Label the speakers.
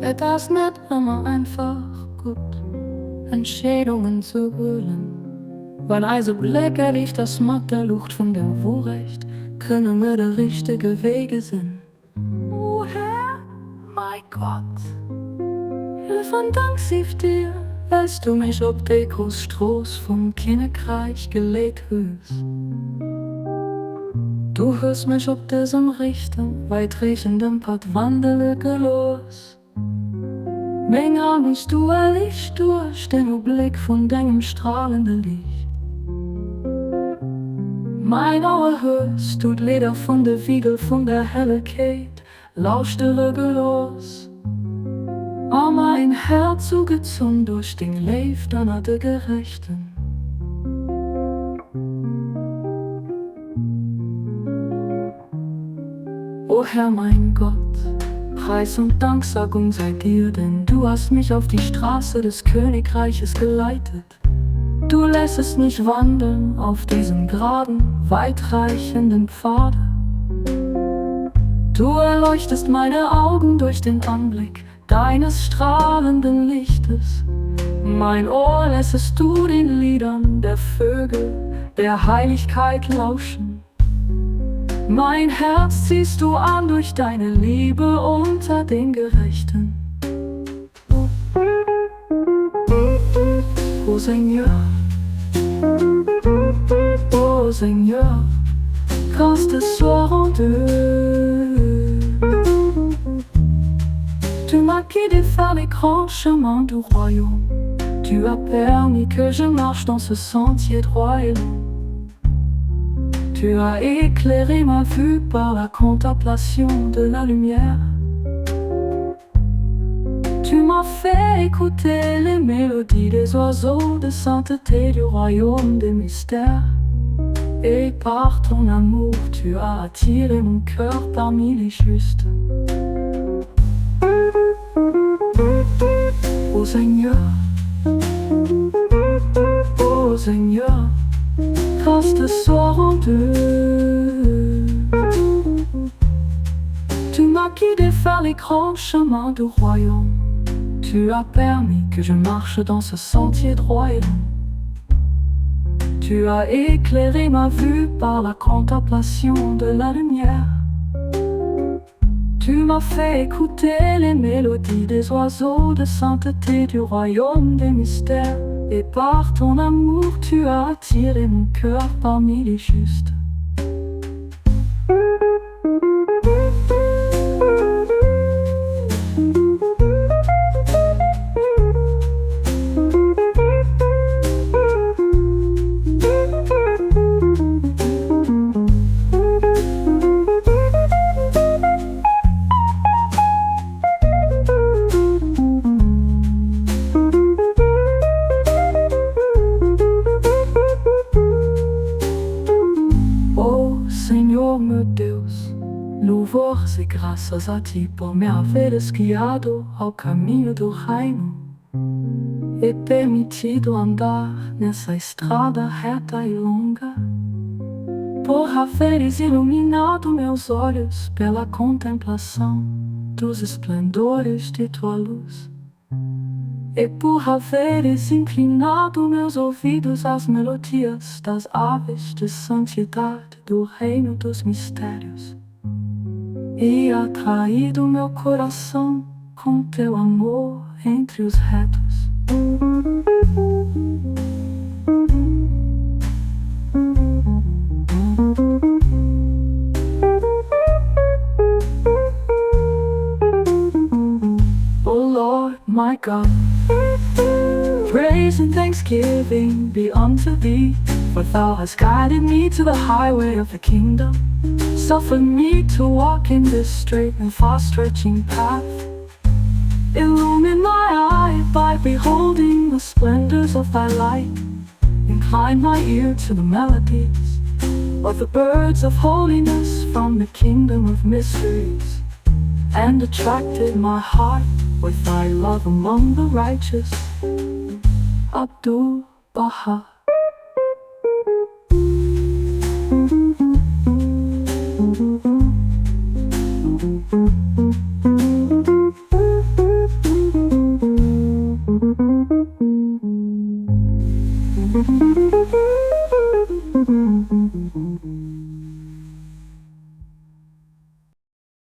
Speaker 1: Et ass net ëmmer einfach gutt Entscheedungen ze huelen. Wann eise Bléck erliicht ass mat der Luucht vun der Wourecht, kënne mir de richtege Wee gesinn. O Här, mäi Gott, Luef an Dank sief dir, well s du mech op déi grouss Strooss vum Kinnekräich geleet hues. Du hues mech op dësem richten, wäitreechenden Pad wandele gelooss. Meng Aen hues du erliicht duerch den Ubléck vun dengem stralende Liicht. Mäin Ouer hues du d'Lidder vun de Vigel vun der Hellegkeet lauschtere gelooss, a mäin Häerz ugezunn duerch deng Léift ënner de Gerechten. O Herr mein Gott, Preis und Danksagung sei dir, denn du hast mich auf die Straße des Königreiches geleitet. Du lässest mich wandeln auf diesem geraden, weitreichenden Pfade. Du erleuchtest meine Augen durch den Anblick deines strahlenden Lichtes. Mein Ohr lässest du den Liedern der Vögel der Heiligkeit lauschen. Mein Herz ziehst du an durch deine Liebe unter den Gerechten. O Seigneur, o Seigneur, grâce te soit rendue. Tu m'as guidé vers les grands chemins du royaume. Tu as permis que je marche dans ce sentier droit et long. Tu as éclairé ma vue par la contemplation de la lumière. Tu m'as fait écouter les mélodies des oiseaux de sainteté du royaume des mystères. Et par ton amour, tu as attiré mon cœur parmi les justes. Ô Seigneur, ô Seigneur, grâce te soit rendue. Tu m'as guidé vers les grands chemins du royaume. Tu as permis que je marche dans ce sentier droit et long. Tu as éclairé ma vue par la contemplation de la lumière. Tu m'as fait écouter les mélodies des oiseaux de sainteté du royaume des mystères. Et par ton amour, tu as attiré mon cœur parmi les justes. Ó Senhor meu Deus, louvores e graças a ti por me haveres guiado ao caminho do reino e permitido andar nessa estrada reta e longa, por haveres iluminado meus olhos pela contemplação dos esplendores de tua luz, e por haveres inclinado meus ouvidos às melodias das aves de santidade do reino dos mistérios, e atraído meu coração com teu amor entre os retos. O Lord my God, praise and thanksgiving be unto thee, for thou hast guided me to the highway of the kingdom. Suffer me to walk in this straight and far-stretching path. Illumine my eye by beholding the splendors of thy light. Incline my ear to the melodies of the birds of holiness from the kingdom of mysteries, and attracted my heart with thy love among the righteous. Abdul Baha.